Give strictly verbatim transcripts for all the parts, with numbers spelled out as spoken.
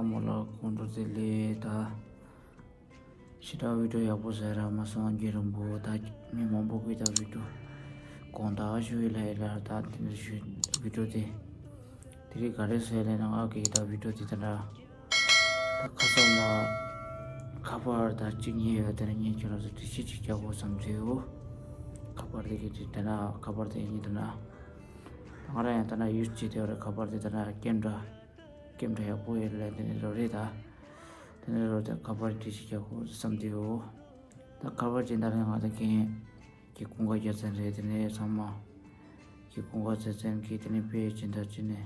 ཚང་མ་ལ་དགོང་དྲོ་བདེ་ལེགས། ད་ཞེ་དྲག་བི་ཌིའོ་ཡག་པོ་བཟོས་ར་མ་སོང་། རྒྱུན་རིང་པོ་ད་མི་མང་པོ་གིས་ད་བི་ཌིའོ་དགོངས་དག་ཞུ་ཡི་ལ་ཡི་ལ། ད་དེ་འདྲ་ཞུ་བི་ཌིའོ་དེ་དེ་རིང་ག་རེ་བཟོས་ལ་ན། ང་གིས་ད་བི་ཌིའོ་དེ་ད་འདྲ་ད་ཁ་སང་མ་ཁ་པར་ད་གཅིག་རྙེད་ཡོད། དེ་ནས་ངས་ཁྱོད་རང་ཚོ་འགྲེལ་བཤད་ཅིག་རྒྱག་དགོས་བསམ་བྱས་ཡོད། ཁ་པར་དེ་གི་དེ་ད་འདྲ་ཁ་པར་དེ་ཡིན་ད་འདྲ། ང་རང་ཡང་ད་ལྟ་ཡུས་བྱས་ཏེ་ཡོད་རེད། ཁ་པར་དེ་ད་ལྟ་ཀེམ་ར་ཀེམ་ར་ཡག་པོ་ཡོད་ལ། དེ་ནས་རོ་རེད། ད་དེ་ནས་རོ་དེ་ཁ་པར་དེ་ཞིག་རྒྱག་དགོས་བསམ་དེ་ཡོད། ད་ཁ་པར་ཅན་ད་རེད། ང་ད་རྒན་གྱི་ཀུན་དགའ་རྒྱལ་མཚན་རེད། དེ་ནས་ཚང་མ་གྱི་ཀུན་དགའ་རྒྱལ་མཚན་གྱི་དེ་ནས་དཔེ་ཅན་ད་ཅི་ནས་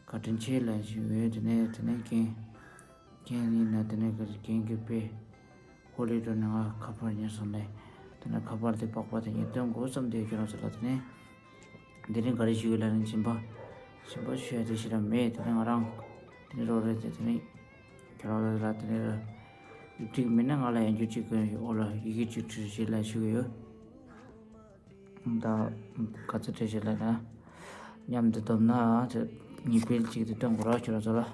བཀའ་དྲིན་ཆེ་ལན་ཞིག་ཡོད། དེ་ནས་དེ་ནས་རྒན་རྒན་ཡིན་ན་དེ་ནས་རྒན་གྱི་དཔེ་ཧོ་ལི་ཌོ་ནས་ང་ཁ་པར་ཉར་སོང་ལས། དེ་ནས་ཁ་པར་དེ་པགས་པ་དེ་ངས་སྟོན་དགོས་བསམ་དེ་ཁྱོད་རང་ཚོ་ལ། དེ་ནས་དེ་རིང་ག་རེ་ཞུ་གི་ལ་ནི་སྦྱིན་པ་སྦྱིན་པ་ཞུ་ཡ་དེ་ཞིག་ར་མེད། དེ་ནས་ང་རང་དེ་ནས་རོགས་རེད་དེ། དེ་ནས་ཁྱོད་རང་ཚོ་ལ་དེ་ནས་ར་ཡིག་འབྲིག་མིན་ན་ང་ལ་ཡང་རྒྱུ་གཅིག་གི་འོག་ལ་ཡི་གེ་གཅིག་བྲིས་ཞེས་ལ་ཞུ་གི་ཡོད། ད་ག་ཚོད་བྲིས་ཞེས་ལ་ན། མཉམ་དུ་བསྡོམས་ན་དེ་ངའི་བིལ་གཅིག་དེ་སྟོན་དགོས་ར་ཁྱོད་རང་ཚོ་ལ།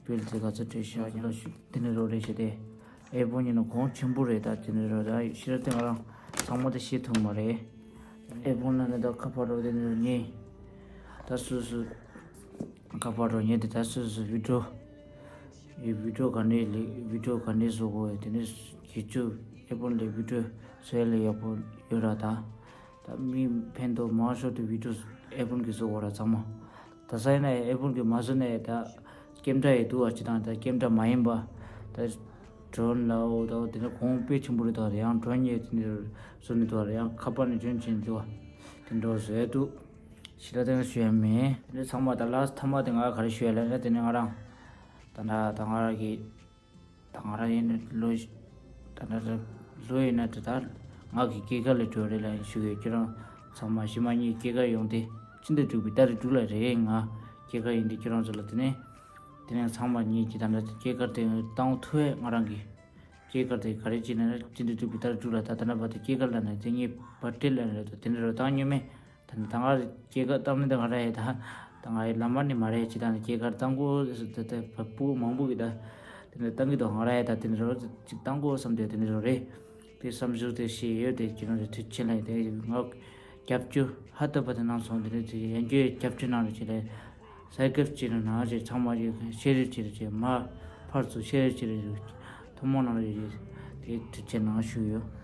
བིལ་དེ་ག་ཚོད་བྲིས་ཤག་ཡིན་ལ་ཞུ། དེ་ནས་རོགས་རེད་ཞེས་ཏེ། ཨེ་ཕོན་ཡིན་ན་གོང་ཆེན་པོ་རེད། ད་དེ་ནས་རོགས་ད་ཤེས་ར་དེ་ང་རང་ཚང་མ་དེ་ཤེས་ཐུབ་མ་རེད། ཨེ་ཕོན་ན་ནི་ད་ཁ་པར་རོགས་དེ་ནས་རོགས་ཉེ། ད་སུ་སུ་ཁ་པར་རོགས་ཉེ་དེ་ད་སུ་སུ་བི་ཌིའོ་ཡི་བི་ཌིའོ་ག་འདྲས་ལས་བི་ཌིའོ་ག་འདྲས་བཟོ་དགོས། དེ་ནས་ཁྱེད་ཚོ་ཨེ་ཕོན་ལས་བི་ཌིའོ་བཟོ་ཡ་ལས་ཡག་པོ་ཡོད་ར། ད་ད་མི་ཕན་ཐོགས་མང་ཤོས་དེ་བི་ཌིའོ་ཨེ་ཕོན་གྱིས་བཟོ་དགོས་ར་ཚང་མ། ད་ས་ཡིན་ན་ཨེ་ཕོན་གྱིས་མ་བཟོ་ནས་ད་ཀེམ་ར་ཡི་འདུག་བ། ཅི་དང་ད་ཀེམ་ར་མ་ཡིན་པ་ད་ཌོན་ལའོ་ད་དེ་ནས་གོང་དཔེ་ཆེན་པོ་རེད་འདུག་བ། ཡང་ཌོན་ཡས་དེ་འདྲ་བཟོ་ནས་འདུག་བ། ཡང་ཁ་པར་ནས་ཌོན་བྱས་ནས་འདུག་བ། དེ་འདྲ་བཟོ་ཡས་འདུག་ཞེ་དྲག་དེ་འདྲ་ཞུ་ཡ་མེད། དེ་ཚང་མ་ད་ལ་ཐ་མ་དེ་ང་ག་རེ་ཞུ་ཡ་ལབ་ན། དེ་ནས་ང་རང་ད་ད་ད་ང་རང་གི་ད་ང་རང་ཡིན་ན་ལོ་ད་ད་ད་ལོ་ཡིན་ན་ད་ད་ང་གི་སྐྱེས་སྐར་ལ་འགྲོ་རེད་ལབ་ཞུ་གི་ཡོད། ཁྱེད་རང་ཚང་མ་ཕྱི་མ་གཉིས་སྐྱེས་སྐར་ཡོང་དེ་སྤྱི་ཟླ་དྲུག་པའི་ཏ་རིག་དྲུག་ལ་རེད། ང་སྐྱེས་སྐར་ཡིན་དེ་ཁྱེད་རང་ཚོ་ལ། དེ་ནས་དེ་ནས་ཚང་མ་གཉིས་ཀྱི་ད་ད་སྐྱེས་སྐར་དེ་བཏང་ཐུབ་ཡས། ང་རང་གི་སྐྱེས་སྐར་དེ་ག་རེ་བྱས་ན་སྤྱི་ཟླ་དྲུག་པའི་ཏ་རིག་དྲུག་ལ་ད་ད་ན་བ་དེ་སྐྱེས་སྐར་ལ་ནས་དེ་ངའི་བར་ཐི་ཌེ་ལ་ནས་ད་དེ་འདྲ་རོ་བཏང་སྙོན་མེད། ད་ནི་ད་ང་སྐྱེས་སྐར་བཏང་ནི་ད་ང་ར་ཡི་ད་ད་ང་ཡི་ལམ་མ་ནི་མ་རེད། ཅི་ད་ནི་སྐྱེས་སྐར་བཏང་གོ་ད་ད་བ་སྤུ་མང་པོ་གི་ད་དེ་ནི་བཏང་གི་ད་ང་ར་ཡི་ད་དེ་ནི་རོ་ཅིག་བཏང་གོ་བསམ་དེ་དེ་ནི་རོ་རེད། དེ་བསམ་ཚུལ་དེ་ཤེས་ཡོད་དེ་ཁྱེད་རང་ཚོ་ཐུགས་ཆེ་ལ་ཡི་དེ་ང་རྒྱབ་སྐྱོར་ཧ་ད་པ་དེ་གནང་སོང་། དེ་ནི་དེ་ཡན་གྱི་རྒྱབ་སྐྱོར་གནང་རེ་ཅི་ལ་སའི་ཀབ་ཅི་རེ་ནང་རེ་ཚང་མ་ཡི་ཤེར་རེ་ཅི་རེ་ཅི་མ་ཕར་ཚུར་ཤེར་རེ་ཅི་རེ་ཐུན་མོང་གནང་རེ་དེ་ཐུགས་ཆེ་གནང་ཞུ་ཡོད།